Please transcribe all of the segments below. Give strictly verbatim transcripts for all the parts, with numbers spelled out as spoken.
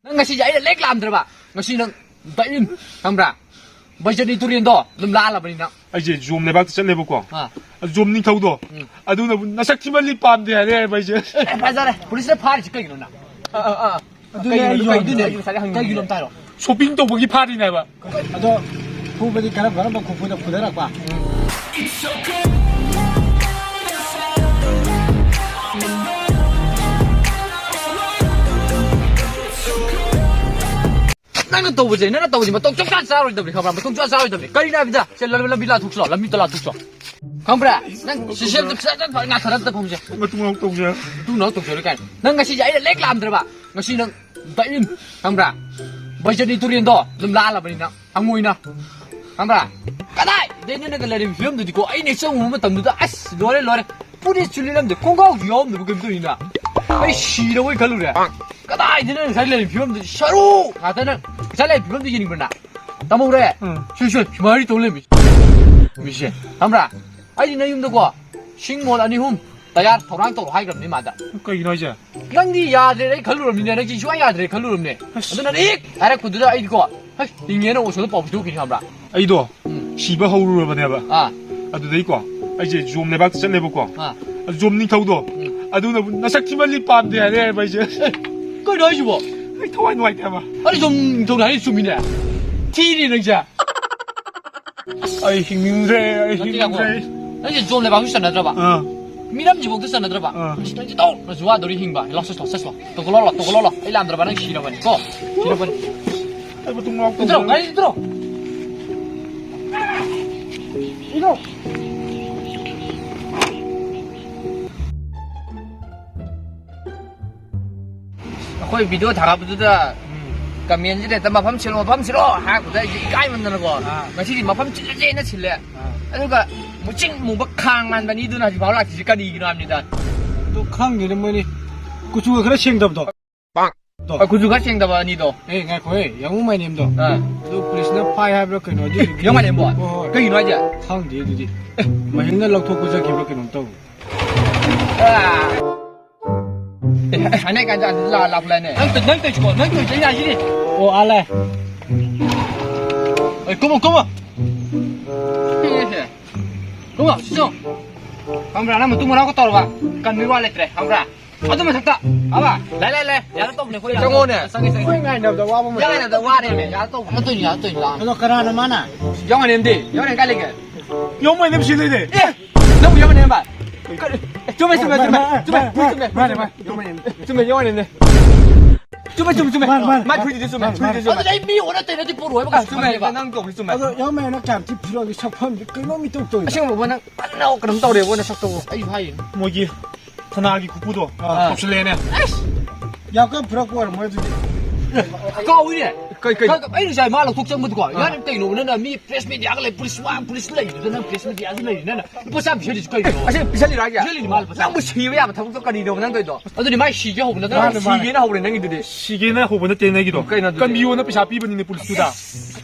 ꯅꯪ ꯉꯁꯤꯁꯦ ꯑꯩꯅ ꯂꯦꯛ ꯂꯥꯝꯗ꯭ꯔꯕ? ꯉꯁꯤ ꯅꯪ ꯗꯥꯏꯔꯤꯟ, ꯈꯪꯕ꯭ꯔꯥ? ꯕꯩꯖꯅꯤ ꯇꯨꯔꯦꯟꯗꯣ ꯑꯗꯨꯝ ꯂꯥꯜꯂꯕꯅꯤ ꯅꯪ꯫ ꯑꯩꯁꯦ ꯖꯣꯝ ꯂꯩꯕꯥꯛꯇ ꯆꯠꯂꯦꯕꯀꯣ꯫ ꯑꯥ꯫ ꯖꯣꯝ ꯅꯤꯡꯊꯧꯗꯣ꯫ ꯎꯝ꯫ ꯑꯗꯨꯅꯕꯨ ꯅꯁꯛ ꯊꯤꯃꯜꯂꯤ ꯄꯥꯝꯗꯦ ꯍꯥꯏꯔꯦ ꯍꯥꯏꯕ ꯑꯩꯁꯦ꯫ ꯑꯦ, ꯐꯖꯔꯦ꯫ ꯄꯨꯂꯤꯁꯅ ꯐꯥꯔꯤꯁꯦ ꯀꯩꯒꯤꯅꯣ ꯅꯪ? ꯑꯥ, ꯑꯥ, ꯑꯥ꯫ ꯑꯗꯨꯅꯦ ꯀꯩꯒꯤꯅꯣ, ꯑꯩꯁꯨ ꯀꯩꯒꯤꯅꯣ? ꯍꯥꯏꯗꯣꯏꯅꯦ꯫ ꯑꯩꯁꯨ ꯉꯁꯥꯏꯗꯩ ꯍꯪꯉꯤꯅꯦ꯫ ꯀꯩꯒꯤꯅꯣ ꯑꯝꯇ ꯍꯥꯏꯔꯣ꯫ ꯁꯣꯄꯤꯡ ꯇꯧꯕꯒꯤ ꯐꯥꯔꯤꯅꯦ ꯍꯥꯏꯕ꯫ ꯑꯗꯣ ꯐꯨꯕꯗꯤ ꯀꯔꯝ ꯀꯔꯝꯕ ꯈꯨꯐꯨꯗ ꯐꯨꯗꯔꯛꯄ? ꯅꯪꯅ ꯇꯧꯕꯁꯦ, ꯅꯪꯅ ꯇꯧꯕꯁꯦ ꯃꯇꯧ ꯆꯞ ꯆꯥꯅ ꯆꯥꯔꯣꯏꯗꯕꯅꯤ, ꯈꯪꯕ꯭ꯔꯥ? ꯃꯇꯧ ꯆꯥ ꯆꯥꯔꯣꯏꯗꯕꯅꯤ꯫ ꯀꯔꯤꯅꯣ ꯍꯥꯏꯕꯗ, ꯁꯦ, ꯂꯝꯕꯤ, ꯂꯝꯕꯤ ꯂꯥꯟꯊꯣꯛꯁꯤꯔꯣ? ꯂꯝꯕꯤꯗ ꯂꯥꯟꯊꯣꯛꯁꯤꯔꯣ? ꯈꯪꯕ꯭ꯔꯥ? ꯅꯪ ꯁꯤꯁꯦ ꯑꯝꯇ ꯐꯖꯅ ꯐꯖꯅ ꯉꯥꯊꯔ ꯑꯝꯇ ꯐꯝꯁꯦ꯫ ꯃꯇꯨꯡ ꯂꯥꯎ ꯇꯧꯁꯦ꯫ ꯃꯇꯨꯡ ꯂꯥꯎ ꯇꯧꯁꯦ ꯀꯥꯏꯅ꯫ ꯅꯪ ꯉꯁꯤꯁꯦ ꯑꯩꯅ ꯂꯦꯛ ꯂꯥꯝꯗ꯭ꯔꯕ? ꯉꯁꯤ ꯅꯪ ꯗꯥꯏꯔꯤꯟ, ꯈꯪꯕ꯭ꯔꯥ? ꯕꯩꯖꯅꯤ ꯇꯨꯔꯦꯟꯗꯣ ꯑꯗꯨꯝ ꯂꯥꯜꯂꯕꯅꯤ ꯅꯪ꯫ ꯍꯪꯉꯣꯏꯅ꯫ ꯈꯪꯕ꯭ꯔꯥ? ꯀꯗꯥꯏꯗꯩꯅꯣ ꯅꯪꯒ ꯂꯩꯔꯤꯕ ꯐꯤꯕꯝꯗꯨꯗꯤꯀꯣ, ꯑꯩꯅ ꯍꯦꯛ ꯆꯪꯉꯨꯕ ꯃꯇꯝꯗꯨꯗ, ꯑꯁ, ꯂꯣꯏꯔꯦ, ꯂꯣꯏꯔꯦ꯫ ꯐꯨꯔꯤꯠꯁꯨ ꯂꯤꯠꯂꯝꯗꯦ, ꯈꯣꯡꯒ꯭ꯔꯥꯎꯁꯨ ꯌꯥꯎꯔꯝꯗꯕ ꯀꯩꯝ ꯇꯧꯔꯤꯅ꯫ ꯑꯩ ꯁꯤꯔꯕꯣꯏ ꯈꯜꯂꯨꯔꯦ꯫ ꯀꯗꯥꯏꯗꯩꯅꯣ ꯉꯁꯥꯏ ꯂꯩꯔꯤꯕ ꯐꯤꯕꯝꯗꯨ, ꯁꯔꯨ ꯉꯥꯛꯇꯅ꯫ ꯉꯁꯥꯏ ꯂꯩꯔꯤꯕ ꯐꯤꯕꯝꯗꯨ ꯌꯦꯡꯅꯤꯡꯕ꯭ꯔ ꯅꯪ? ꯇꯥꯃꯧꯔꯦ꯫ ꯎꯝ꯫ ꯁꯨ, ꯁꯨ, ꯁꯨꯃꯥꯏꯅ ꯇꯧ ꯂꯩꯔꯝꯃꯤ꯫ ꯃꯤꯁꯦ, ꯈꯪꯕ꯭ꯔꯥ? ꯑꯩꯗꯤ ꯅꯌꯨꯝꯗꯀꯣ, ꯁꯤꯡ ꯃꯣꯟ ꯑꯅꯤ ꯑꯍꯨꯝ, ꯇꯌꯥꯔ ꯊꯧꯔꯥꯡ ꯇꯧꯔꯣ ꯍꯥꯏꯈ꯭ꯔꯕꯅꯤ ꯃꯥꯗ꯫ ꯀꯩꯒꯤꯅꯣ ꯍꯥꯏꯁꯦ? ꯅꯪꯗꯤ ꯌꯥꯗ꯭ꯔꯦ ꯑꯩ ꯈꯜꯂꯨꯔꯕꯅꯤꯅꯦ, ꯅꯪꯗꯤ ꯁꯨꯡꯌꯥ ꯌꯥꯗ꯭ꯔꯦ ꯈꯜꯂꯨꯔꯕꯅꯦ꯫ ꯑꯁ꯫ ꯑꯗꯨꯅ ꯍꯦꯛ ꯍꯥꯏꯔꯛꯄꯗꯨꯗ ꯑꯩꯗꯤꯀꯣ, ꯍꯩ, ꯍꯤꯡꯉꯦꯅ ꯑꯣꯁꯣꯗ ꯄꯥꯎ ꯄꯤꯊꯣꯛꯈꯤꯅꯤ ꯈꯪꯕ꯭ꯔꯥ? ꯑꯩꯗꯣ ꯎꯝ꯫ ꯁꯤꯕ ꯍꯧꯔꯨꯔꯕꯅꯦꯕ꯫ ꯑꯥ꯫ ꯑꯗꯨꯗꯩꯀꯣ, ꯑꯩꯁꯦ ꯖꯣꯝ ꯂꯩꯕꯥꯛꯇ ꯆꯠꯂꯦꯕꯀꯣ꯫ ꯑꯥ꯫ ꯑꯗꯨ ꯖꯣꯝ ꯅꯤꯡꯊꯧꯗꯣ, ꯎꯝ꯫ ꯑꯗꯨꯅꯕꯨ ꯅꯁꯛ ꯊꯤꯃꯜꯂꯤ ꯄꯥꯝꯗꯦ ꯍꯥꯏꯔꯦ ꯍꯥꯏꯕ ꯑꯩꯁꯦ꯫ ꯀꯩꯅꯣ ꯍꯥꯏꯁꯤꯕꯣ? ꯑꯩ ꯊꯋꯥꯏ ꯅꯨꯡꯉꯥꯏꯇꯦ ꯍꯥꯏꯕ꯫ ꯑꯩ ꯖꯣꯝ ꯅꯤꯡꯊꯧꯅ ꯍꯥꯏꯔꯤꯁꯦ ꯆꯨꯝꯃꯤꯅꯦ꯫ ꯊꯤꯔꯤ ꯅꯪꯁꯦ꯫ ꯑꯁ, ꯑꯩ ꯍꯤꯡꯅꯤꯡꯗ꯭ꯔꯦ, ꯑꯩ ꯅꯠꯇꯦ, ꯉꯥꯏꯈꯣ꯫ ꯍꯤꯡꯅꯤꯡꯗ꯭ꯔꯦ꯫ ꯅꯪꯁꯦ ꯖꯣꯝ ꯂꯩꯕꯥꯛꯁꯨ ꯆꯟꯅꯗ꯭ꯔꯕ? ꯑꯥ꯫ ꯃꯤꯔꯝꯁꯤꯐꯥꯎꯗ ꯆꯟꯅꯗ꯭ꯔꯕ? ꯑꯥ꯫ ꯑꯁ, ꯅꯪꯁꯦ ꯇꯧ! ꯅꯪꯁꯨ ꯋꯥꯗꯧꯔꯤ ꯍꯤꯡꯕ꯫ ꯂꯥꯎ, ꯆꯠꯂꯣ, ꯆꯠꯂꯣ꯫ ꯇꯧꯒꯂꯣ, ꯂꯥꯎ, ꯇꯧꯒꯂꯣ, ꯂꯥꯎ꯫ ꯑꯩ ꯂꯥꯝꯗ꯭ꯔꯕ ꯅꯪ ꯁꯤꯔꯕꯅꯤ ꯀꯣ? ꯁꯤꯔꯕꯅꯤ꯫ ꯑꯩ ꯃꯇꯨꯡ ꯂꯥꯎ ꯏꯟꯊꯔꯣ, ꯇꯧꯒꯂꯣ꯫ ꯒꯥꯔꯤ ꯏꯟꯊꯔꯣ꯫ ꯏꯟꯊꯔꯣ꯫ ꯑꯩꯈꯣꯏ ꯚꯤꯗꯤꯑꯣ ꯊꯥꯒꯠꯄꯗꯨꯗ ꯎꯝ꯫ ꯀꯃꯦꯟꯁꯤꯗ ꯍꯦꯛꯇ "ꯃꯐꯝ ꯁꯤꯜꯂꯣ, ꯃꯐꯝ ꯁꯤꯜꯂꯣ" ꯍꯥꯏꯔꯛꯄꯗ ꯑꯩꯁꯦ ꯏꯀꯥꯏꯃꯟꯗꯅꯀꯣ, ꯑꯥ꯫ ꯉꯁꯤꯗꯤ ꯃꯐꯝ ꯁꯤꯜꯂꯁꯦꯅ ꯁꯤꯜꯂꯦ꯫ ꯑꯥ꯫ ꯑꯗꯨꯒ ꯃꯨꯆꯤꯡ ꯃꯨꯕ ꯈꯥꯡ ꯃꯥꯟꯕ ꯑꯅꯤꯗꯨꯅ ꯍꯧꯖꯤꯛ ꯐꯥꯎ ꯂꯥꯛꯇ꯭ꯔꯤꯁꯦ ꯀꯔꯤꯒꯤꯅꯣ ꯍꯥꯏꯕꯅꯤꯗ꯫ ꯑꯗꯨ ꯈꯪꯗꯦꯅꯦ ꯃꯣꯏꯅꯤ꯫ ꯀꯨꯆꯨꯒ ꯈꯔ ꯁꯦꯡꯗꯕꯗꯣ꯫ ꯑ, ꯀꯨꯆꯨ ꯈꯔ ꯁꯦꯡꯗꯕ ꯑꯅꯤꯗꯣ꯫ ꯑꯦ, ꯉꯥꯏꯈꯣꯍꯦ, ꯌꯥꯡꯉꯨ ꯃꯥꯏꯅꯦꯝꯗꯣ꯫ ꯑꯥ꯫ ꯑꯗꯨ ꯄꯨꯂꯤꯁꯅ ꯐꯥꯏ ꯍꯥꯏꯕ꯭ꯔꯥ ꯀꯩꯅꯣ, ꯑꯗꯨꯗꯨꯒꯤ ꯌꯥꯡꯉꯨ ꯃꯥꯏꯅꯦꯝꯕꯣ? ꯍꯣꯏ, ꯍꯣꯏ꯫ ꯀꯩꯒꯤꯅꯣ ꯍꯥꯏꯁꯦ? ꯈꯪꯗꯦ ꯑꯗꯨꯗꯤ꯫ ꯑꯦ꯫ ꯃꯍꯤꯡꯅ ꯂꯧꯊꯣꯛꯄ ꯆꯠꯈꯤꯕ꯭ꯔꯥ ꯀꯩꯅꯣꯝ ꯇꯧꯔꯦ꯫ ꯑꯥ꯫ ꯑꯅꯦ ꯀꯥꯟꯗ ꯂꯥ ꯂꯥ ꯂꯥꯅꯦ꯫ ꯅꯪ ꯇ-, ꯅꯪ ꯇꯧꯏꯁꯤꯀꯣ, ꯅꯪ ꯇꯧꯏꯁꯤ ꯑꯩ ꯌꯥꯁꯤꯅꯦ꯫ ꯑꯣ, ꯑꯥ ꯂꯩ꯫ ꯑꯦ, ꯀꯨꯝꯃꯣ, ꯀꯨꯝꯃꯣ꯫ ꯁꯦ, ꯁꯦ꯫ ꯀꯨꯝꯃꯣ, ꯁꯤ ꯆꯪꯉꯣ꯫ ꯈꯪꯕ꯭ꯔꯥ? ꯅꯪ ꯃꯇꯨꯡ ꯃꯅꯥꯎ ꯀ ꯇꯧꯔꯕ? ꯀꯟꯕꯩ ꯋꯥ ꯂꯩꯇ꯭ꯔꯦ, ꯈꯪꯕ꯭ꯔꯥ? ꯑꯗꯨ ꯃꯊꯛꯇ, ꯑꯕ, ꯂꯩ, ꯂꯩ, ꯂꯩ꯫ ꯌꯥꯔꯦ ꯇꯧꯕꯅꯦ, ꯑꯩꯈꯣꯏ ꯆꯪꯉꯣꯅꯦ꯫ ꯆꯪꯉꯦ, ꯆꯪꯉꯦ꯫ ꯑꯩꯈꯣꯏ ꯉꯥꯏꯅꯕꯗ ꯋꯥꯕ ꯑꯃ ꯌꯥꯔꯦ, ꯌꯥꯔꯦ, ꯋꯥꯔꯦꯃꯦ, ꯌꯥꯔꯦ ꯇꯧꯕꯅꯦ꯫ ꯅꯠꯇꯣꯏꯅꯤ, ꯌꯥꯔꯦ ꯇꯧꯏꯅꯤ, ꯂꯥꯛꯑꯣ꯫ ꯑꯗꯣ ꯀꯅꯥꯅ ꯃꯥꯅ? ꯌꯥꯎ ꯉꯥꯏꯅꯦꯝꯗꯤ, ꯌꯥꯎ ꯉꯥꯏꯅꯦꯝ ꯀꯥꯏ ꯂꯩꯒꯦ? ꯌꯥꯎ ꯉꯥꯏꯅꯦꯝ ꯁꯤ ꯂꯩꯔꯦ꯫ ꯑꯦ! ꯅꯪꯕꯨ ꯌꯥꯎ ꯉꯥꯏꯅꯦꯝꯕ? ꯀꯔꯤ? ꯑꯦ, ꯆꯨꯝꯃꯦ, ꯆꯨꯝꯃꯦ, ꯆꯨꯝꯃꯦ, ꯆꯨꯝꯃꯦ, ꯆꯨꯝꯃꯦ, ꯃꯥꯅꯦ, ꯆꯨꯝꯃꯦ, ꯃꯥꯅꯦ, ꯆꯨꯝꯃꯦ꯫ ꯃꯥꯅꯦ, ꯃꯥꯅꯦ, ꯌꯥꯎ ꯉꯥꯏꯅꯦꯝ꯫ ꯆꯨꯝꯃꯦ, ꯌꯥꯎ ꯉꯥꯏꯅꯦꯝꯅꯦ꯫ ꯆꯨꯝꯃꯦ, ꯆꯨꯝꯃꯦ, ꯆꯨꯝꯃꯦ꯫ ꯃꯥꯅꯦ, ꯃꯥꯅꯦ, ꯃꯥꯏ ꯃꯥꯅꯦ, ꯐꯨꯔꯤꯠꯇꯨꯗꯤ ꯆꯨꯝꯃꯦ, ꯃꯥꯅꯦ, ꯐꯨꯔꯤꯠꯇꯨꯗꯤ ꯃꯥꯅꯦ꯫ ꯆꯨꯝꯃꯦ꯫ ꯑꯗꯨꯗꯤ ꯑꯩ ꯃꯤ ꯑꯣꯟꯅ ꯇꯩꯅꯗꯤ ꯄꯨꯔꯣꯏꯕ ꯑ, ꯀꯩꯁꯨ ꯆꯨꯝꯃꯦ, ꯈꯪꯗꯦꯕ꯫ ꯅꯪ ꯇꯧꯕꯁꯤ ꯆꯨꯝꯃꯦ꯫ ꯑꯗꯣ ꯌꯥꯎ ꯉꯥꯏꯅꯦꯝ ꯀꯌꯥꯝ ꯊꯤ ꯐꯤꯔꯣꯜꯒꯤ ꯁꯛꯐꯝꯗꯤ ꯀꯩꯅꯣꯝ ꯏꯇꯧ ꯇꯧꯏ꯫ ꯑꯁꯦꯡꯕ ꯅꯪ ꯐꯖꯅ ꯀꯩꯅꯣꯝ ꯇꯧꯔꯦꯕꯣ ꯅꯁꯛꯇꯨꯕꯣ꯫ ꯑꯩꯁꯨ ꯍꯥꯏꯔꯤꯅꯦ꯫ ꯃꯣꯏꯒꯤ ꯊꯅꯥꯒꯤ ꯈꯨꯄꯨꯗꯣ ꯑꯥ꯫ ꯇꯧꯁꯜꯂꯛꯑꯦꯅꯦ꯫ ꯑꯁ! ꯌꯥꯝ ꯀꯟꯅ ꯐꯨꯔꯛꯄ ꯑꯣꯏꯔꯝꯃꯣꯏ ꯑꯗꯨꯗꯤ꯫ ꯀꯥꯎꯏꯅꯦ꯫ ꯀꯩ, ꯀꯩ? ꯈꯪ-, ꯑꯩꯅ ꯉꯁꯥꯏ ꯃꯥ ꯂꯧꯊꯣꯛ ꯆꯪꯕꯗꯨꯀꯣ, ꯑꯥ꯫ ꯌꯥꯅꯤ ꯀꯩꯅꯣꯕ ꯅꯪꯅ ꯃꯤ ꯄ꯭ꯔꯦꯁ ꯃꯤꯗꯤꯌꯥꯒ ꯂꯩ, ꯄꯨꯂꯤꯁ ꯋꯥ-, ꯄꯨꯂꯤꯁ ꯂꯩꯔꯤꯗꯨꯗ ꯅꯪ ꯄ꯭ꯔꯦꯁ ꯃꯤꯗꯤꯌꯥꯁꯨ ꯂꯩꯔꯤ, ꯅꯪꯅ ꯂꯨꯄꯥ ꯆꯥꯝꯃ ꯄꯤꯁꯜꯂꯤꯁꯤ ꯀꯩꯒꯤꯅꯣ? ꯑꯁꯦꯡꯕ ꯄꯤꯁꯜꯂꯤꯔꯣ ꯍꯥꯏꯁꯦ? ꯄꯤꯁꯜꯂꯤꯅꯤ ꯃꯥ ꯂꯨꯄꯥ ꯆꯥꯝꯃ꯫ ꯅꯪꯕꯨ ꯁꯤꯕ ꯌꯥꯕ ꯊꯕꯛꯇꯣ ꯀꯔꯤꯅꯣꯕ ꯅꯪ ꯇꯧꯔꯤꯗꯣ? ꯑꯗꯨꯗꯤ ꯃꯥꯏ ꯁꯤꯒꯦ ꯍꯧꯕ ꯅꯠꯇ꯭ꯔꯣ? ꯃꯥꯅꯦ, ꯃꯥꯅꯦ꯫ ꯁꯤꯒꯦꯅ ꯍꯧꯔꯦ ꯅꯪꯒꯤꯗꯨꯗꯤ꯫ ꯁꯤꯒꯦꯅ ꯍꯧꯕ ꯅꯠꯇꯦ ꯅꯪꯒꯤꯗꯣ꯫ ꯀꯩꯅꯣ ꯑꯗꯨꯗꯤ? ꯀꯟꯕꯤꯌꯣꯅ ꯄꯩꯁꯥ ꯄꯤꯕꯅꯤꯅꯦ ꯄꯨꯂꯤꯁꯇꯨꯗ꯫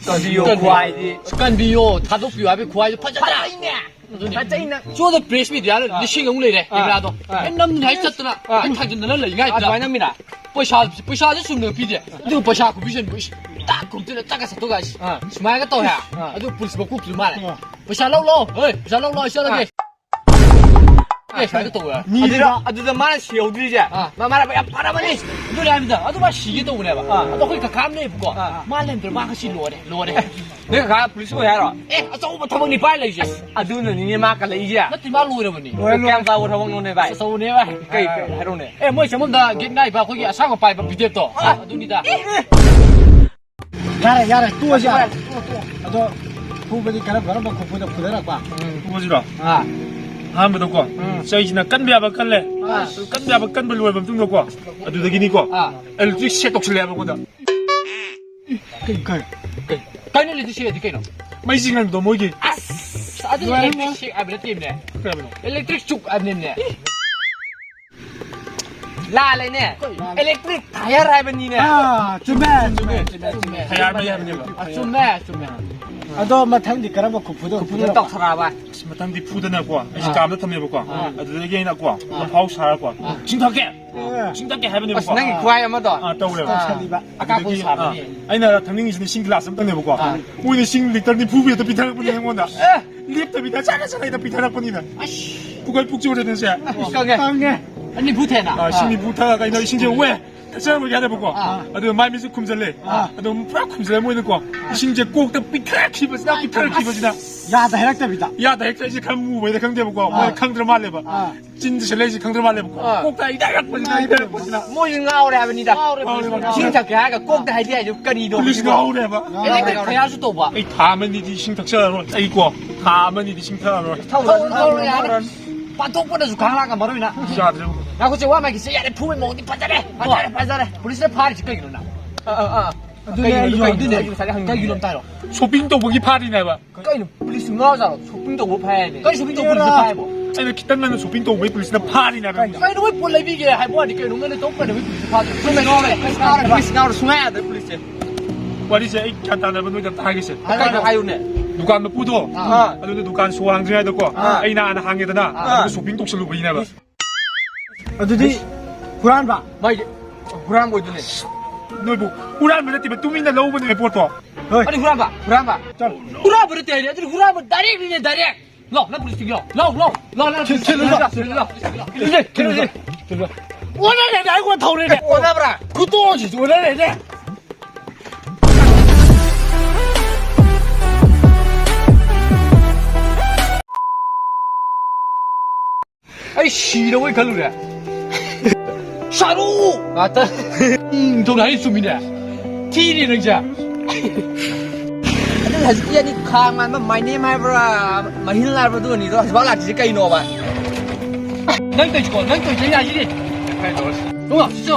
ꯀꯟꯕꯤꯌꯣ ꯀꯟꯕꯤꯌꯣ꯫ ꯈ꯭ꯋꯥꯏꯗꯤ꯫ ꯀꯟꯕꯤꯌꯣ, ꯊꯥꯗꯣꯛꯄꯤꯌꯣ ꯍꯥꯏꯕꯒꯤ ꯈ꯭ꯋꯥꯏꯗꯣ ꯐꯖꯅ꯫ ꯐꯖꯩꯅꯦ꯫ ꯑꯗꯨꯅꯤ꯫ ꯐꯖꯩꯅ꯫ ꯁꯣꯝꯗ ꯄ꯭ꯔꯦꯁ ꯃꯤꯗꯤꯌꯥꯗ ꯑꯥ꯫ ꯂꯤꯁꯤꯡ ꯑꯃꯨꯛ ꯂꯩꯔꯦ, ꯑꯥ꯫ ꯀꯦꯃꯦꯔꯥꯗꯣ꯫ ꯑꯥ꯫ ꯑꯩ ꯅꯝꯗꯅ ꯍꯦꯛ ꯆꯠꯇꯅ ꯑꯥ꯫ ꯑꯩ ꯊꯥꯡꯖꯤꯟꯗꯅ ꯂꯩꯉꯥꯏꯗꯨꯗ꯫ ꯑꯗꯨꯃꯥꯏꯅ ꯅꯝꯃꯤꯔꯥ? ꯄꯩꯁꯥ, ꯄꯩꯁꯥꯁꯦ ꯆꯨꯝꯅ ꯄꯤꯗꯦ꯫ ꯑꯗꯨꯒ ꯄꯩꯁꯥ ꯈꯨꯄꯤꯁꯟꯕꯨ ꯏꯁ, ꯇꯥꯛ ꯈꯨꯝꯇꯤꯗ ꯇꯥꯛꯀ ꯁꯠꯇꯣꯛꯀ ꯏꯁ꯫ ꯑꯥ꯫ ꯁꯨꯃꯥꯏꯅꯒ ꯇꯧꯋꯦ꯫ ꯑꯥ꯫ ꯑꯗꯨ ꯄꯨꯂꯤꯁ ꯃꯀꯣꯛꯇꯨ ꯃꯥꯜꯂꯦ꯫ ꯑꯥ꯫ "ꯄꯩꯁꯥ ꯂꯧ ꯂꯥꯎ, ꯍꯣꯏ, ꯄꯩꯁꯥ ꯂꯧ ꯂꯥꯎ, ꯑꯩ ꯆꯠꯂꯒꯦ"꯫ ꯑꯥ꯫ ꯑꯦ, ꯁꯨꯃꯥꯏꯅ ꯇꯧꯋꯦ꯫ ꯃꯤꯗꯨꯗ ꯑꯗꯨꯗ, ꯑꯗꯨꯗ ꯃꯥꯅ ꯁꯤꯍꯧꯗ꯭ꯔꯤꯁꯦ, ꯑꯥ꯫ ꯃꯥ ꯃꯔꯥꯏꯕꯛ ꯌꯥꯝ ꯐꯔꯕꯅꯤ꯫ ꯑꯗꯨꯅꯦ ꯍꯥꯏꯕꯗ, ꯑꯗꯨ ꯃꯥ ꯁꯤꯒꯦ ꯇꯧꯕꯅꯦꯕ꯫ ꯑꯥ꯫ ꯑꯗꯣ ꯑꯩꯈꯣꯏ ꯀꯀꯥ ꯑꯃ ꯂꯩꯌꯦꯕꯀꯣ, ꯑꯥ꯫ ꯃꯥ ꯂꯩꯔꯝꯗ꯭ꯔꯦ, ꯃꯥ ꯉꯁꯤ ꯂꯣꯏꯔꯦ, ꯂꯣꯏꯔꯦ꯫ ꯅꯣꯏ ꯀꯀꯥ ꯄꯨꯂꯤꯁ ꯑꯣꯏ ꯍꯥꯏꯔꯣ? ꯑꯦ, ꯑꯆꯧꯕ ꯊꯕꯛꯅꯤ ꯄꯥꯏ ꯂꯩꯔꯤꯁꯦ꯫ ꯑꯁ, ꯑꯗꯨꯅꯅꯤꯅꯦ ꯃꯥ ꯀꯜꯂꯛꯏꯁꯦ꯫ ꯅꯠꯇꯦ, ꯃꯥ ꯂꯣꯏꯔꯕꯅꯤ꯫ ꯂꯣꯏꯔꯦ, ꯂꯣꯏꯔꯦ꯫ ꯀꯌꯥꯝ ꯆꯥꯎꯕ ꯊꯕꯛꯅꯣꯅꯦ, ꯚꯥꯏ? ꯑꯆꯧꯕꯅꯦ, ꯚꯥꯏ꯫ ꯀꯩ, ꯀꯩ, ꯍꯥꯏꯔꯛꯎꯅꯦ꯫ ꯑꯦ, ꯃꯣꯏ ꯆꯪꯐꯝꯗ ꯒꯦꯠ ꯉꯥꯛꯏꯕ ꯑꯩꯈꯣꯏꯒꯤ ꯑꯁꯥꯡꯕ ꯄꯥꯏꯕ ꯕꯤꯗꯦꯞꯇꯣ, ꯑ꯫ ꯑꯗꯨꯅꯤꯗ꯫ ꯌꯥꯔꯦ, ꯌꯥꯔꯦ, ꯇꯣꯛꯑꯁꯤ, ꯌꯥꯔꯦ꯫ ꯇꯣꯛꯑꯣ, ꯇꯣꯛꯑꯣ꯫ ꯑꯗꯣ ꯐꯨꯕꯗꯤ ꯀꯔꯝ ꯀꯔꯝꯕ ꯈꯨꯐꯨꯗ ꯐꯨꯗꯔꯛꯄ? ꯎꯝ꯫ ꯐꯨꯕꯁꯤꯔꯣ? ꯑꯥ꯫ ꯑꯍꯥꯟꯕꯗꯀꯣ, ꯎꯝ꯫ ꯆꯩꯁꯤꯅ ꯀꯟꯕ ꯌꯥꯕ ꯀꯜꯂꯦ꯫ ꯑꯥ꯫ ꯀꯟꯕ ꯌꯥꯕ ꯀꯟꯕ ꯂꯣꯏꯔꯕ ꯃꯇꯨꯡꯗꯀꯣ, ꯑꯗꯨꯗꯒꯤꯅꯤꯀꯣ, ꯑꯥ꯫ ꯏꯂꯦꯛꯇ꯭ꯔꯤꯛ ꯁꯦꯠ ꯇꯧꯁꯜꯂꯦ ꯍꯥꯏꯕ ꯑꯩꯉꯣꯟꯗ꯫ ꯀꯩ, ꯀꯩ, ꯀꯩ? ꯀꯩꯅꯣ ꯏꯂꯦꯛꯇ꯭ꯔꯤꯛ ꯁꯦꯠ ꯍꯥꯏꯗꯤ ꯀꯩꯅꯣ? ꯃꯩ ꯆꯤꯡꯍꯟꯕꯗꯣ ꯃꯣꯏꯒꯤ꯫ ꯑꯁ! ꯑꯗꯨ ꯂꯣꯏꯔꯦ, ꯏꯂꯦꯛꯇ꯭ꯔꯤꯛ ꯁꯦꯛ ꯍꯥꯏꯕ ꯅꯠꯇꯦꯅꯦ꯫ ꯀꯩ ꯍꯥꯏꯕꯅꯣ? ꯏꯂꯦꯛꯇ꯭ꯔꯤꯛ ꯆꯨꯛ ꯍꯥꯏꯕꯅꯤꯅꯦ꯫ ꯂꯥꯜꯂꯦꯅꯦ꯫ ꯀꯩ? ꯏꯂꯦꯛꯇ꯭ꯔꯤꯛ ꯇꯥꯌꯔ ꯍꯥꯏꯕꯅꯤꯅꯦ꯫ ꯑꯥ, ꯆꯨꯝꯃꯦ, ꯆꯨꯝꯃꯦ, ꯆꯨꯝꯃꯦ, ꯆꯨꯝꯃꯦ꯫ ꯇꯥꯌꯔ ꯃꯩ ꯍꯥꯏꯕꯅꯦꯕ꯫ ꯑ, ꯆꯨꯝꯃꯦ, ꯆꯨꯝꯃꯦ꯫ ꯑꯗꯣ ꯃꯊꯪꯗꯤ ꯀꯔꯝꯕ ꯈꯨꯐꯨꯗ ꯈꯨꯐꯨꯗ ꯇꯧꯊꯔꯛꯑꯕ? ꯑꯁ, ꯃꯊꯪꯗꯤ ꯐꯨꯗꯅꯀꯣ ꯑꯩꯁꯦ ꯑꯥ꯫ ꯀꯥꯝꯗ ꯊꯝꯃꯦꯕꯀꯣ꯫ ꯑꯥ꯫ ꯑꯗꯨꯗꯒꯤ ꯑꯩꯅꯀꯣ ꯑꯥ꯫ ꯂꯐꯥꯎ ꯁꯥꯔꯀꯣ ꯑꯥ꯫ "ꯆꯤꯡꯊꯛꯀꯦ! ꯑꯥ꯫ ꯆꯤꯡꯊꯛꯀꯦ!" ꯍꯥꯏꯕꯅꯦꯕꯀꯣ꯫ ꯑꯁ, ꯅꯪꯒꯤ ꯈꯨꯍꯥꯏ ꯑꯃꯗꯣ꯫ ꯑꯥ, ꯇꯧꯔꯦꯕ꯫ ꯑꯥ꯫ ꯇꯧꯁꯜꯂꯤꯕ꯫ ꯑꯀꯥꯝ ꯑꯗꯨꯗꯒꯤ, ꯁꯥꯕꯅꯤ꯫ ꯑꯥ, ꯑꯩꯅ ꯊꯛꯅꯤꯡꯉꯤꯁꯤꯅ ꯏꯁꯤꯡ ꯒꯤꯂꯥꯁ ꯑꯃꯇꯪꯅꯦꯕꯀꯣ꯫ ꯑꯥ꯫ ꯃꯣꯏꯅ ꯏꯁꯤꯡ ꯂꯤꯇꯔ ꯅꯤꯐꯨ ꯍꯦꯛꯇ ꯄꯤꯊꯔꯛꯄꯅꯦ ꯑꯩꯉꯣꯟꯗ꯫ ꯑꯦ! ꯂꯦꯞꯇꯕꯤꯗ ꯆꯥꯅ ꯆꯥꯅ ꯍꯦꯛꯇ ꯄꯤꯊꯔꯛꯄꯅꯤꯅ꯫ ꯑꯁ꯫ ꯄꯨꯀꯩ ꯄꯨꯛ ꯆꯣꯔꯦꯗꯅꯁꯦ꯫ ꯑꯁ, ꯀꯪꯉꯦ꯫ ꯀꯪꯉꯦ꯫ ꯑꯅꯤ ꯅꯤꯐꯨ ꯊꯦꯅ꯫ ꯑꯥ, ꯏꯁꯤꯡ ꯑꯥ꯫ ꯅꯤꯐꯨ ꯊꯛꯑꯒ ꯑꯩꯅ ꯏꯁꯤꯡꯁꯦ ꯋꯦ! ꯊꯛꯆꯔꯝꯃꯒꯦ ꯍꯥꯏꯔꯦꯕꯀꯣ꯫ ꯑꯥ꯫ ꯑꯗꯨꯒ ꯃꯥꯏ ꯃꯤꯠꯁꯦ ꯈꯨꯝꯖꯜꯂꯦ꯫ ꯑꯥ꯫ ꯑꯗꯨꯝ ꯄꯨꯔꯥ ꯈꯨꯝꯖꯜꯂꯦ ꯃꯣꯏꯅꯀꯣ꯫ ꯏꯁꯤꯡꯁꯦ ꯀꯣꯛꯇ ꯄꯤꯊꯔꯛꯈꯤꯕꯁꯤꯅ, ꯄꯤꯊꯔꯛꯈꯤꯕꯁꯤꯅ꯫ ꯌꯥꯗ ꯍꯥꯏꯔꯛꯇꯕꯤꯗ꯫ ꯌꯥꯗ ꯍꯦꯛꯇ ꯑꯩꯁꯦ ꯈꯔ ꯃꯨꯕꯩꯗ ꯈꯪꯗꯦꯕꯀꯣ꯫ ꯑꯥ꯫ ꯃꯣꯏ ꯈꯪꯗ꯭ꯔ ꯃꯥꯜꯂꯦꯕ꯫ ꯑꯥ꯫ ꯆꯤꯟꯁꯦ ꯁꯤꯜꯂꯛꯏꯁꯦ ꯈꯪꯗ꯭ꯔ ꯃꯥꯜꯂꯦꯕꯀꯣ꯫ ꯑꯥ꯫ ꯀꯣꯛꯇ ꯍꯩꯊꯔꯛꯄꯁꯤꯅ, ꯍꯩꯊꯔꯛꯄꯁꯤꯅ꯫ ꯃꯣꯏꯁꯦ ꯉꯥꯎꯔꯦ ꯍꯥꯏꯕꯅꯤꯗ꯫ ꯉꯥꯎꯔꯦꯕ, ꯉꯥꯎꯔꯦꯕ꯫ ꯏꯁꯤꯡ ꯊꯛꯀꯦ ꯍꯥꯏꯔꯒ ꯀꯣꯛꯇ ꯍꯩꯊꯩ ꯍꯥꯏꯗꯨ ꯀꯔꯤꯅꯣ? ꯄꯨꯂꯤꯁ ꯉꯥꯎꯔꯦꯕ꯫ ꯉꯥꯎꯔꯦ, ꯉꯥꯎꯔꯦ꯫ ꯈꯌꯥꯁꯨ ꯇꯧꯕ꯫ ꯑꯩ ꯊꯥ ꯑꯃꯅꯤꯗꯤ ꯏꯁꯤꯡ ꯊꯛꯆꯔꯔꯣꯏ꯫ ꯑꯩꯀꯣ, ꯊꯥ ꯑꯃꯅꯤꯗꯤ ꯏꯁꯤꯡ ꯊꯛꯑꯔꯣꯏ꯫ ꯊꯧꯔꯣ, ꯊꯧꯔꯣ, ꯌꯥꯔꯦ꯫ ꯄꯥꯟꯊꯣꯛꯄꯅꯁꯨ ꯈꯥꯡ ꯂꯥꯛ ꯉꯝꯃꯔꯣꯏ ꯅꯪ꯫ ꯌꯥꯗ꯭ꯔꯦ꯫ ꯉꯥꯏꯈꯣ, ꯆꯦ, ꯋꯥ ꯃꯥꯏꯒꯤ ꯆꯦ, ꯌꯥꯔꯦ, ꯐꯨꯕꯩ ꯃꯑꯣꯡꯗꯤ ꯐꯖꯔꯦ, ꯐꯖꯔꯦ, ꯐꯖꯔꯦ꯫ ꯄꯨꯂꯤꯁꯅ ꯐꯥꯔꯤꯁꯤ ꯀꯩꯒꯤꯅꯣ ꯅꯪ? ꯑꯥ, ꯑꯥ, ꯑꯥ꯫ ꯑꯗꯨꯅꯦ ꯀꯩꯒꯤꯅꯣ, ꯑꯩꯁꯨ ꯀꯩꯒꯤꯅꯣ, ꯑꯗꯨꯅꯦ꯫ ꯀꯩꯒꯤꯅꯣ ꯉꯁꯥꯏꯗꯩ ꯍꯪꯉꯤ? ꯀꯩꯒꯤꯅꯣ ꯑꯝꯇ ꯍꯥꯏꯔꯣ꯫ ꯁꯣꯄꯤꯡ ꯇꯧꯕꯒꯤ ꯐꯥꯔꯤꯅꯦꯕ꯫ ꯀꯩꯅꯣ, ꯄꯨꯂꯤꯁ ꯉꯥꯎꯖꯥꯠꯂꯣ? ꯁꯣꯄꯤꯡ ꯇꯧꯕ ꯐꯥꯏ ꯍꯥꯏꯅꯦ꯫ ꯀꯩ ꯁꯣꯄꯤꯡ ꯇꯧꯕ ꯄꯨꯂꯤꯁꯅ ꯐꯥꯏꯕꯣ? ꯑꯩꯅ ꯈꯤꯇꯪ ꯉꯟꯅ ꯁꯣꯄꯤꯡ ꯇꯧꯕꯩ ꯄꯨꯂꯤꯁꯅ ꯐꯥꯔꯤꯅꯦꯕ꯫ ꯀꯩꯅꯣ? ꯀꯩꯅꯣ, ꯃꯣꯏ ꯄꯣꯠ ꯂꯩꯕꯤꯒꯦ ꯍꯥꯏꯕ ꯋꯥꯅꯤ, ꯀꯩꯅꯣ, ꯉꯟꯅ ꯇꯧꯕ ꯀꯩꯅꯣ, ꯃꯣꯏ ꯄꯨꯂꯤꯁꯅ ꯐꯥꯗꯣꯏ? ꯄꯨꯂꯤꯁ ꯉꯥꯎꯔꯦ, ꯄꯨꯂꯤꯁ ꯉꯥꯎꯔꯦ, ꯁꯨꯡꯌꯥ ꯌꯥꯗ꯭ꯔꯦ ꯄꯨꯂꯤꯁꯁꯦ꯫ ꯋꯥꯔꯤꯁꯦ ꯑꯩ ꯒ꯭ꯌꯥꯟ ꯇꯥꯅꯕ ꯅꯣꯏꯗ ꯑꯝꯇ ꯍꯥꯏꯒꯦꯁꯦ꯫ ꯍꯥꯏꯌꯨꯅꯦ, ꯍꯥꯏꯌꯨꯅꯦ꯫ ꯗꯨꯀꯥꯟ ꯃꯄꯨꯗꯣ, ꯑꯥ꯫ ꯑꯗꯨꯅ ꯗꯨꯀꯥꯟ ꯁꯣ ꯍꯥꯡꯗ꯭ꯔꯤꯉꯩꯗꯀꯣ, ꯑꯥ꯫ ꯑꯩꯅ ꯍꯥꯟꯅ ꯍꯥꯡꯉꯦꯗꯅ, ꯑꯥ꯫ ꯑꯗꯨꯒ ꯁꯣꯄꯤꯡ ꯇꯧꯁꯜꯂꯨꯕꯩꯅꯦꯕ꯫ ꯑꯗꯨꯗꯤ ꯍꯨꯔꯥꯟꯕ? ꯃꯥꯏꯁꯦ ꯍꯨꯔꯥꯟꯕ ꯑꯣꯏꯗꯣꯏꯅꯦ꯫ ꯅꯣꯏꯕꯨ ꯍꯨꯔꯥꯟꯕ ꯅꯠꯇꯦꯕ, ꯇꯨꯃꯤꯟꯅ ꯂꯧꯕꯅꯦ ꯄꯣꯠꯇꯣ꯫ ꯍꯣꯏ꯫ ꯑꯗꯨ ꯍꯨꯔꯥꯟꯕ, ꯍꯨꯔꯥꯟꯕ꯫ ꯆꯠꯂꯣ꯫ ꯍꯨꯔꯥꯟꯕ ꯅꯠꯇꯦ ꯍꯥꯏꯔꯦ, ꯑꯗꯨꯗꯤ ꯍꯨꯔꯥꯟꯕ ꯗꯥꯏꯔꯦꯛꯅꯤꯅꯦ, ꯗꯥꯏꯔꯦꯛ꯫ ꯂꯥꯎ, ꯅꯪ ꯄꯨꯂꯤꯁ ꯆꯤꯡꯉꯣ꯫ ꯂꯥꯎ, ꯂꯥꯎ, ꯂꯥꯎ, ꯂꯥꯎ, ꯂꯥꯎ, ꯊꯤꯜꯂꯨ, ꯂꯥꯎ, ꯊꯤꯜꯂꯨ, ꯂꯥꯎ, ꯊꯤꯜꯂꯨ, ꯊꯤꯜꯂꯨ, ꯊꯤꯜꯂꯨ꯫ ꯑꯣꯟꯅꯔꯦꯅꯦ, ꯑꯩꯉꯣꯟꯗ ꯊꯧꯔꯦꯅꯦ꯫ ꯑꯣꯟꯅꯕ꯭ꯔꯥ? ꯈꯨꯇꯣꯟꯁꯤꯁꯨ ꯑꯣꯟꯅꯔꯦꯅꯦ꯫ ꯑꯩ ꯁꯤꯔꯕꯣꯏ ꯈꯜꯂꯨꯔꯦ꯫ ꯁꯥꯔꯨ! ꯉꯥꯛꯇ꯫ ꯎꯝ, ꯊꯣꯛꯂꯛꯑꯦ, ꯆꯨꯝꯃꯤꯅꯦ꯫ ꯊꯤꯔꯤ ꯅꯪꯁꯦ꯫ ꯑꯗꯨ ꯍꯧꯖꯤꯛꯀꯤ ꯑꯅꯤ ꯈꯥꯡ ꯃꯥꯟꯕ My Name ꯍꯥꯏꯕ꯭ꯔꯥ, ꯃꯍꯤꯜ ꯍꯥꯏꯕ꯭ꯔꯥ, ꯑꯗꯨ ꯑꯅꯤꯗꯣ ꯍꯧꯖꯤꯛꯐꯥꯎ ꯂꯥꯛꯇ꯭ꯔꯤꯁꯦ ꯀꯩꯅꯣꯕ? ꯅꯪ ꯇꯧꯏꯁꯤꯀꯣ, ꯅꯪ ꯇꯧꯏꯁꯦ ꯌꯥꯁꯤꯗꯤ꯫ ꯇꯨ, ꯁꯤꯁꯨ꯫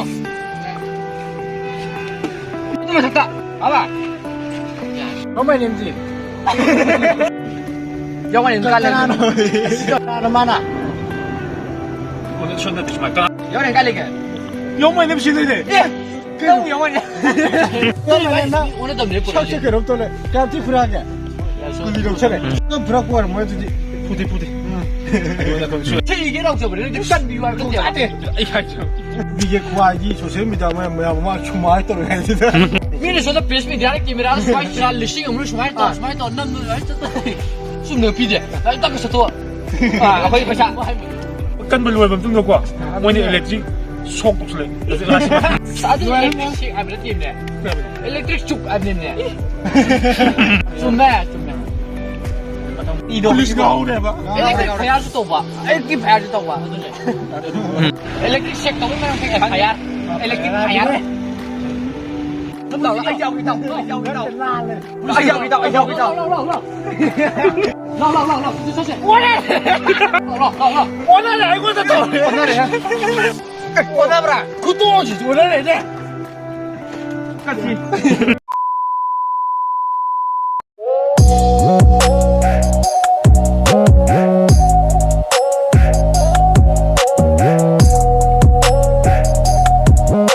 ꯑꯗꯨ ꯃꯊꯛꯇ, ꯑꯕ꯫ ꯌꯥꯎꯃ ꯅꯦꯝꯖꯤ꯫ ꯌꯥꯎꯃ ꯅꯦꯝ ꯀꯥ ꯂꯩ꯫ ꯀꯅꯥꯅꯣ? ꯀꯅꯥꯅꯣ ꯃꯥꯅ? ꯌꯥꯎꯃ ꯅꯦꯝ ꯀꯥ ꯂꯩꯒꯦ? ꯌꯥꯎꯃ ꯅꯦꯝ ꯁꯤ ꯂꯩꯔꯦ꯫ ꯑꯦ! ꯀꯩꯅꯣ? ꯅꯪ ꯌꯥꯎꯃ ꯅꯦꯝ꯫ ꯌꯥꯎꯃ ꯅꯦꯝ ꯅꯪ ꯑꯣꯟꯅ ꯇꯝꯅꯦ ꯄꯨꯔꯛꯏꯁꯦ꯫ ꯁꯛꯁꯦ ꯀꯩꯅꯣꯝ ꯇꯧꯔꯦ꯫ ꯀꯌꯥꯝ ꯊꯤ ꯐꯨꯔꯛꯑꯒꯦ? ꯁ꯭ꯀꯨꯜꯒꯤ ꯂꯧꯁꯜꯂꯦ꯫ ꯑꯗꯨꯝ ꯄꯨꯔꯛꯄ ꯑꯣꯏꯔꯝꯃꯣꯏ ꯑꯗꯨꯗꯤ꯫ ꯐꯨꯗꯦ, ꯐꯨꯗꯦ꯫ ꯎꯝ꯫ ꯊꯤꯒꯦ ꯂꯧꯖꯕꯅꯦ, ꯅꯪꯗꯤ ꯀꯟꯕꯤꯌꯨ ꯍꯥꯏꯕ ꯅꯠꯇꯦꯕ꯫ ꯊꯣꯡꯖꯥꯗꯦ꯫ ꯑꯩ ꯍꯥꯏꯁꯦ꯫ ꯃꯤꯒꯤ ꯈ꯭ꯋꯥꯏꯗꯤ social media ꯃꯌꯥꯝ, ꯃꯌꯥꯝ ꯑꯃ ꯁꯨꯃꯥꯏꯅ ꯇꯧꯔꯦ ꯍꯥꯏꯁꯤꯗ꯫ ꯃꯤꯅ ꯁꯣꯝꯗ ꯄꯦꯁ ꯃꯤꯗꯤꯌꯥꯗ ꯀꯦꯃꯦꯔꯥ ꯁꯨꯃꯥꯏꯅ ꯁꯨꯃꯥꯏꯅ ꯂꯤꯁꯤꯡ ꯑꯃ ꯁꯨꯃꯥꯏꯅ ꯇꯧ, ꯑꯥ꯫ ꯁꯨꯃꯥꯏꯅ ꯇꯧ, ꯅꯝ, ꯅꯝ, ꯁꯨꯃꯥꯏꯅ ꯆꯠꯇꯣꯏ꯫ ꯆꯨꯝꯅ ꯄꯤꯗꯦ꯫ ꯑꯩ ꯇꯛꯀ ꯆꯠꯊꯣꯛ꯫ ꯑꯥ, ꯑꯩꯈꯣꯏ ꯄꯩꯁꯥ꯫ ꯀꯟꯕ ꯂꯣꯏꯔꯕ ꯃꯇꯨꯡꯗꯀꯣ, ꯃꯣꯏꯅ electric shock ꯇꯧꯁꯜꯂꯛꯑꯦ꯫ ꯑꯗꯨ electric shock ꯍꯥꯏꯕ ꯅꯠꯇꯦꯅꯦ꯫ Electric shock ꯍꯥꯏꯕꯅꯤꯅꯦ꯫ ꯆꯨꯝꯃꯦ, ꯆꯨꯝꯃꯦ꯫ ꯏꯗꯣ꯫ Police ꯉꯥꯎꯔꯦꯕ꯫ Electric fireꯁꯨ ꯇꯧꯕ꯫ Electric fireꯁꯨ ꯇꯧꯕ꯫ ꯑꯗꯨꯅꯦ꯫ Electric shock ꯇꯧꯕ ꯃꯔꯝ ꯀꯩ? Fire꯫ Electric fire꯫ ꯑꯗꯨꯝ ꯇꯧꯔꯣ꯫ ꯑꯩ ꯌꯥꯎꯒꯦ, ꯏꯇꯥꯎ꯫ ꯑꯩ ꯌꯥꯎꯒꯦ, ꯏꯇꯥꯎ꯫ ꯑꯩ ꯌꯥꯎꯒꯦ, ꯏꯇꯥꯎ꯫ ꯑꯩ ꯌꯥꯎꯒꯦ, ꯏꯇꯥꯎ꯫ ꯂꯥꯎ, ꯂꯥꯎ, ꯂꯥꯎ, ꯂꯥꯎ꯫ ꯂꯥꯎ, ꯂꯥꯎ, ꯂꯥꯎ, ꯂꯥꯎ꯫ ꯆꯠꯁꯦ꯫ ꯑꯣꯟꯅꯔꯦ! ꯂꯥꯎ, ꯂꯥꯎ, ꯂꯥꯎ, ꯂꯥꯎ꯫ ꯑꯣꯟꯅꯔꯦ, ꯑꯩꯉꯣꯟꯗ ꯇꯧꯔꯦ꯫ ꯑꯣꯟꯅꯔꯦ꯫ ꯑꯣꯟꯅꯕ꯭ꯔꯥ? ꯈꯨꯇꯣꯡꯁꯤꯁꯨ ꯑꯣꯟꯅꯔꯦꯅꯦ꯫ ꯀꯁꯤ꯫